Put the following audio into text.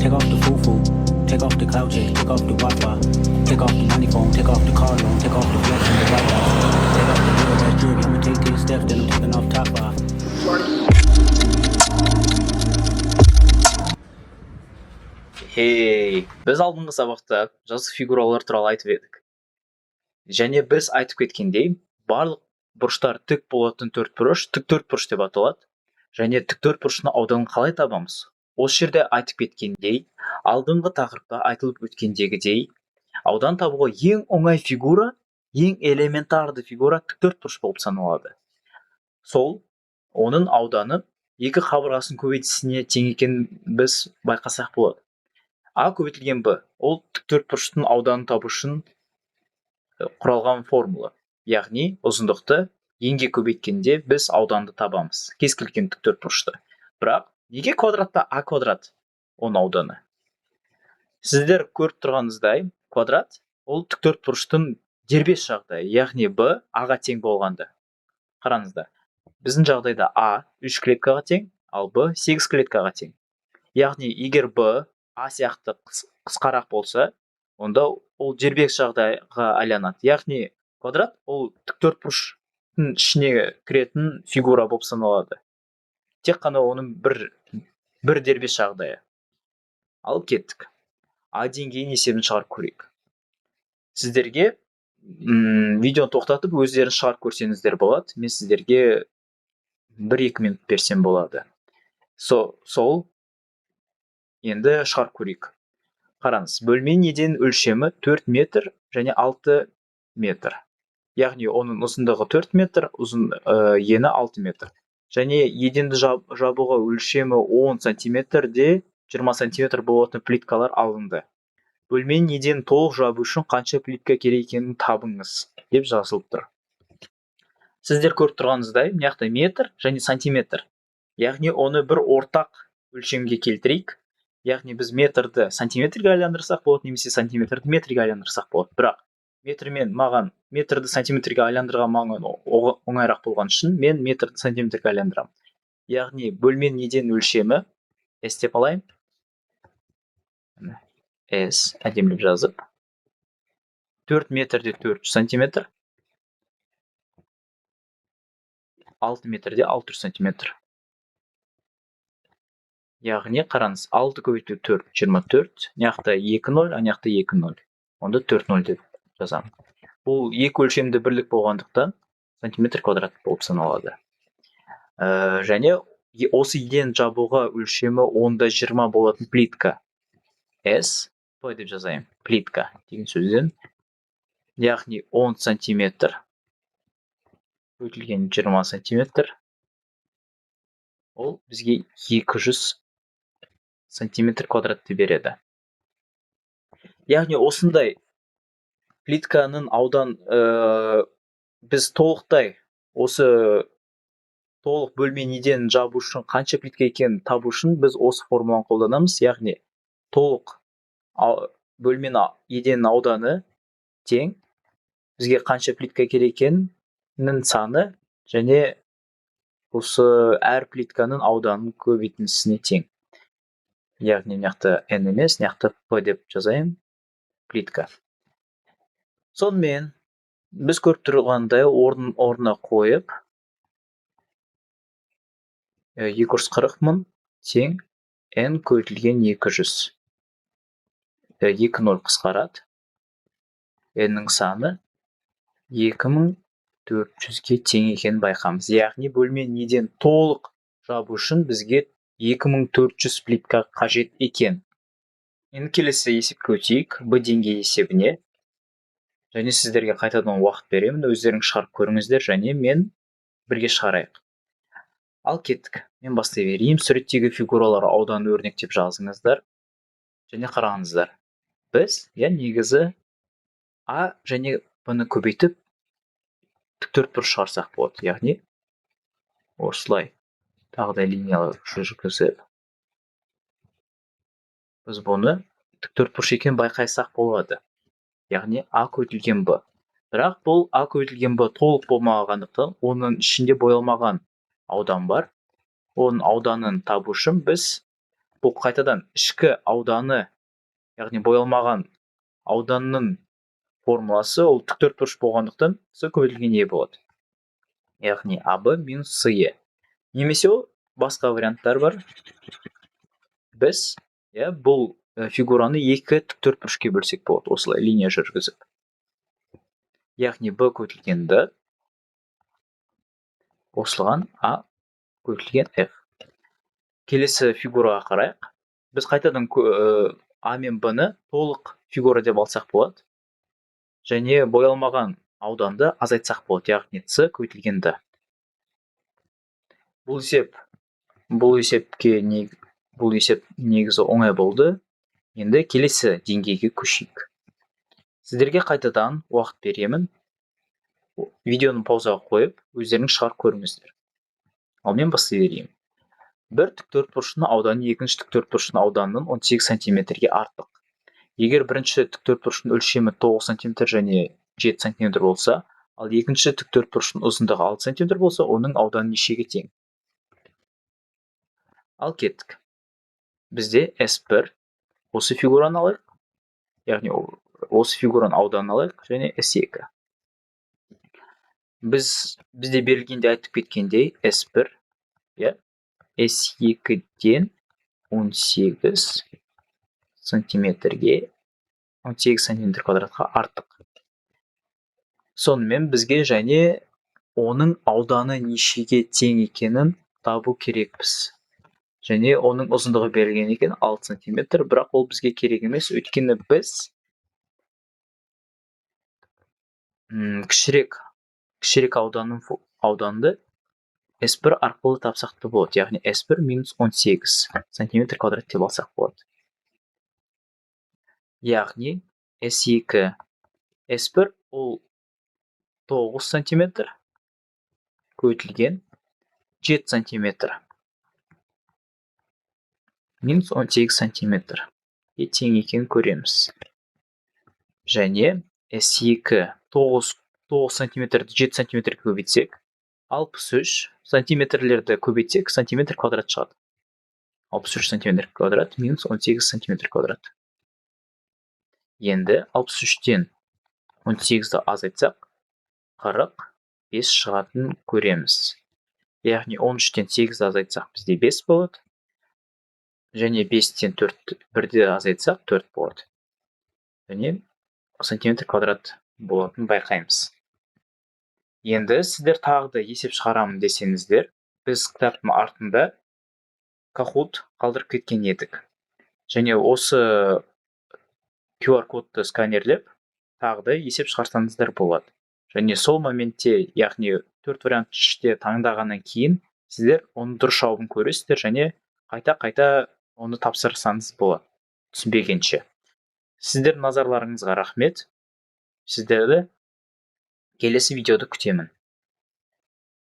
Take off the foo-foo, take off the cloud chase, take off the Wi-Fi, take off the money phone, take off the car loan, take off the flex and the white lies, take off the real ass jewelry. I'ma take 10 steps, then I'm taking off top five. Хей, біз алдыңғы сабақта жазық фигуралар туралы айтып едік. Және біз айтып кеткендей, барлық бұрыштар тік болатын төрт бұрыш тік төрт бұрыш деп аталады. Және тік төрт бұрыштың ауданын қалай табамыз? Осы жерде айтып кеткендей, алдыңғы тақырыпта айтылып өткендегідей, аудан табуға ең оңай фигура, ең элементарды фигура тік төрт бұрыш болып саналады. Сол оның ауданы екі қабырғасының көбейтісіне тең екенін біз байқасақ болады. А көбейтілген Б ол тік төрт бұрыштың ауданын табу үшін құралған формула. Яғни ұзындықты енге көбейткенде біз ауданды табамыз. Кез келген тік төрт бұрышты. Бірақ неге квадратта А квадрат оның ауданы? Сіздер көріп тұрғаныңыздай, квадрат ол тік төрт бұрыштың дербес жағдайы, яғни Б А-ға тең болғанда. Қараңыздар, біздің жағдайда А 3 клеткаға тең, ал Б 8 клеткаға тең. Яғни егер Б А сияқты қысқарақ болса, онда ол дербес жағдайға айланады. Яғни квадрат ол тік төрт бұрыштың ішіне кіретін фигура болып саналады. Тек қана оның бір дербес жағдайы. Ал кеттік. А деңгейінің есебін шығарып көрейік. Сіздерге видеоны тоқтатып өздеріңіз шығарып көрсеңіздер болады. Мен сіздерге 1-2 минут берсем болады. Сол енді шығарып көрейік. Қараңыз, бөлменің еден өлшемі 4 метр және 6 метр. Яғни оның ұзындығы 4 метр, ені 6 метр. Және еденді жабуға өлшемі 10 сантиметр де 20 сантиметр болатын плиткалар алынды. Бөлменің еденін толық жабу үшін қанша плитка керек екенін табыңыз деп жазылып тұр. Сіздер көріп тұрғаныңыздай, мына жақта метр және сантиметр. Яғни оны бір ортақ өлшемге келтірейік. Яғни біз метрді сантиметрге айландырсақ болады, немесе сантиметрді метрге айландырсақ болады. Бірақ метрмен маған метрді сантиметрге айландырған маған оңайырақ болған үшін мен метрді сантиметрге айландырамын. Яғни бөлменің еден өлшемі S деп алайын. Міне, S әдемілеп жазып. 4 метрде 400 сантиметр. 6 метрде 600 сантиметр. Яғни қараңыз, 6 көбейту 4, 24, мына жақта екі ноль, ана жақта екі ноль. Онда төрт ноль деп жазамын. Бұл екі өлшемді бірлік болғандықтан сантиметр квадрат болып саналады. Және осы еден жабуға өлшемі онда жиырма болатын плитка. S, П деп жазайын. Плитка деген сөзден. Яғни 10 сантиметр көбейтілген 20 сантиметр. Ол бізге 200 сантиметр квадратты береді. Яғни осындай плитканың аудан, біз толықтай осы толық бөлменің еденін жабу үшін қанша плитка екенін табу үшін біз осы формуланы қолданамыз. Яғни толық бөлменің еденінің ауданы тең бізге қанша плитка керек екенінің саны және осы әр плитканың ауданының көбейтіндісіне тең. Яғни мына жақта N емес, мына жақта П деп жазайын. Плитка. Сонымен біз көріп тұрғандай орнына қойып, 240 мың тең N көбейтілген 200. 2 ноль қысқарады. N-нің саны 2400-ге тең екенін байқаймыз. Яғни бөлменің еденін толық жабу үшін бізге 2400 плитка қажет екен. Енді келесі есепке өтейік, Б деңгейі есебіне. Және сіздерге қайтадан уақыт беремін, өздеріңіз шығарып көріңіздер және мен бірге шығарайық. Ал кеттік. Мен бастай берейін. Суреттегі фигуралар ауданын өрнектеп жазыңыздар. Және қараңыздар. Біз, негізі А және Б-ны көбейтіп тік төрт бұрыш шығарсақ болады. Яғни осылай тағы да линиялар жүргізіп біз бұны тік төрт бұрыш екенін байқасақ болады. Яғни А көбейтілген Б. Бірақ бұл А көбейтілген Б толық болмағандықтан оның ішінде боялмаған аудан бар. Оның ауданын табу үшін біз Бұл қайтадан ішкі ауданы, яғни боялмаған ауданның формуласы, ол тік төртбұрыш болғандықтан С көбейтілген Е болады. Яғни АБ минус СЕ. Немесе ол басқа варианттар бар. Біз, иә, бұл фигураны екі тік төртбұрышке бөлсек болады, осылай линия жүргізіп. Яғни Б көбейтілген Д қосылған А көбейтілген F. Келесі фигураға қарайық. Біз қайтадан А мен Б-ны толық фигура деп алсақ болады. Және боялмаған ауданды азайтсақ болады, яғни С көбейтілген Д. Бұл есеп негізі оңай болды. Енді келесі деңгейге көшейік. Сіздерге қайтадан уақыт беремін. Видеоны паузаға қойып, өздеріңіз шығарып көріңіздер. Ал мен бастай берейін. Бір тік төртбұрыштың ауданы екінші тік төртбұрыштың ауданынан 18 сантиметрге артық. Егер бірінші тік төртбұрыштың өлшемі 9 сантиметр және 7 сантиметр болса, ал екінші тік төртбұрыштың ұзындығы 6 сантиметр болса, оның ауданы нешеге тең? Ал кеттік. Бізде S1, осы фигураны алайық, яғни осы фигураның ауданын алайық, және S2. Бізде берілгенде айтып кеткендей, S1, иә, S2-ден 18 сантиметрге, 18 сантиметр квадратқа артық. Сонымен бізге және оның ауданы нешеге тең екенін табу керекпіз. Және оның ұзындығы берілген екен 6 сантиметр, бірақ ол бізге керек емес, өйткені біз кішірек ауданды S1 арқылы тапсақ та болады, яғни S1 минус 18 сантиметр квадрат деп алсақ болады. Яғни S2, S1 ол 9 сантиметр көбейтілген 7 сантиметр минус 18 сантиметр тең екенін көреміз. Және S2 9 сантиметрді 7 сантиметрге көбейтсек, 63 сантиметрлерді көбейтсек, сантиметр квадрат шығады. 63 сантиметр квадрат минус 18 сантиметр квадрат. Енді 63-тен 18-ді азайтсақ, 45 шығатынын көреміз. Яғни 13-тен 8-ді азайтсақ, бізде 5 болады. Және 5-тен 4, 1-ді азайтсақ, 4 болады. Және сантиметр квадрат болатынын байқаймыз. Енді сіздер тағы да есеп шығарамын десеңіздер, біз кітаптың артында Kahoot қалдырып кеткен едік. Және осы QR кодты сканерлеп, тағы да есеп шығарсаңыздар болады. Және сол моментте, яғни 4 вариант іште таңдағаннан кейін, сіздер оның дұрыс жауабын көресіздер және қайта-қайта оны тапсырсаңыз болады, түсінбегенше. Сіздердің назарларыңызға рахмет. Сіздерді келесі видеода күтемін.